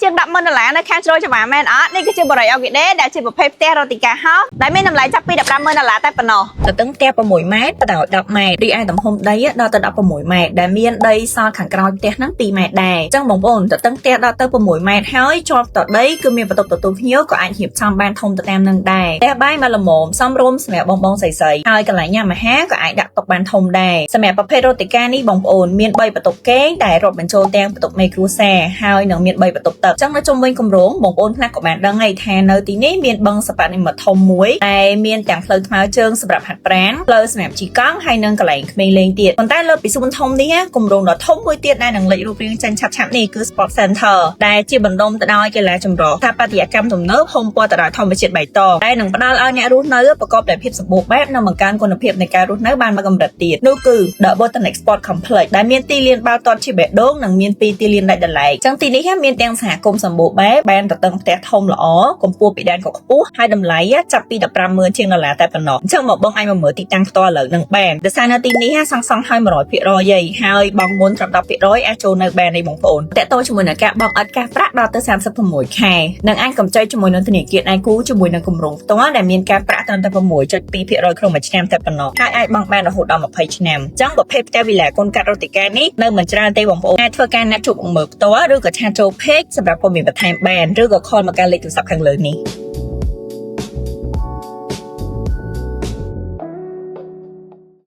ជាង100,000ដុល្លារនៅខាងជ្រោយចង្វាមែនអត់នេះគឺជាបរិយអូគីដេដែលជាប្រភេទផ្ទះរតិកាហោដែលមានតម្លៃចាប់ពី150,000ដុល្លារតែប៉ុណ្ណោះ។ ទទឹងផ្ទះ6ម៉ែត្របណ្ដោយ10ម៉ែត្ររីឯទំហំដីដល់ទៅ16ម៉ែត្រដែលមានដីសល់ខាងក្រោយផ្ទះហ្នឹង2ម៉ែត្រដែរអញ្ចឹងបងប្អូនទទឹងផ្ទះដល់ទៅ6ម៉ែត្រហើយជាប់តដីគឺមានបន្ទប់ទទួលភ្ញៀវក៏អាចរៀបចំបានធំទៅតាមនឹងដែរផ្ទះបាយមកល្មមសមរម្យសម្រាប់បងបងស្រីៗហើយកន្លែងញ៉ាំអាហារក៏អាចដាក់តុបានធំដែរសម្រាប់ប្រភេទរតិកានេះបងប្អូនមាន3បន្ទប់គេងដែលរាប់បញ្ចូលទាំងបន្ទប់មេគ្រួសារហើយនឹងមាន3បន្ទប់ទឹកអញ្ចឹងនៅជុំវិញគម្រោងបងប្អូនខ្លះក៏បានដឹងហើយថានៅទីនេះមានបឹងសប្តានិមិត្តធំមួយដែលមានទាំងផ្លូវថ្មើរជើងសម្រាប់ហាត់ប្រាណផ្លូវសម្រាប់ជិះកង់ហើយនិងកន្លែងក្មេងលេងទៀតប៉ុន្តែលើពីសួនធំនេះគម្រោងដ៏ធំមួយទៀតដែលនឹងលេចរូបរាងចេញឆាប់ៗនេះគឺ Sport Center ដែលជាបណ្ដុំទៅដោយកីឡាចម្រុះស្ថាបត្យកម្មទំនើបហុំព័ទ្ធទៅដោយធម្មជាតិបៃតងដែលនឹងផ្ដល់ឲ្យអ្នករស់នៅប្រកបដោយភាពសម្បូរបែបនិងបង្កើនគុណភាពនៃការរស់នៅបានមួយកម្រិតទៀតនោះគឺ The Botanic Sport Complex ដែលមានទីលានបាល់ទាត់ជាបេះដូងនិងមានពីរទីលានដាច់ដោយឡែកចឹងទីនេះមានទាំងសហគមន៍សម្បូរបែបបានទទឹងផ្ទះធំល្អកម្ពស់ពីដែនក៏ខ្ពស់ហើយតម្លៃចាប់ពី150,000ជាងដុល្លារតែប៉ុណ្ណោះអញ្ចឹងមកបងអាចមកមើលទីតាំងផ្ទាល់ឥឡូវនឹងបានដោយសារនៅទីនេះសង់សង់ឲ្យ100%យីហើយបងមុនត្រឹម10%អាចចូលនៅបាននេះបងប្អូនតាក់ទងជាមួយនឹងការបង់ឥតការប្រាក់ដល់ទៅ36ខែនិងអាចកម្ចីជាមួយនឹងធនាគារដៃគូជាមួយនឹងគម្រោងផ្ទាល់ដែលមានការប្រាក់ត្រឹមតែ6.2%ក្នុងមួយឆ្នាំតែប៉ុណ្ណោះហើយអាចបង់បានរហូតដល់20ឆ្នាំអញ្ចឹងប្រភេទផ្ទះវីឡាកូនកាត់រតិកានេះនៅមិនច្រើនទេបងប្អូនអាចធ្វើការណាត់ជួបមើលផ្ទាល់ឬក៏chat ចូល page សម្រាប់ព័ត៌មានបន្ថែមបានឬក៏ call មកកាន់លេខទូរស័ព្ទខាងលើនេះ។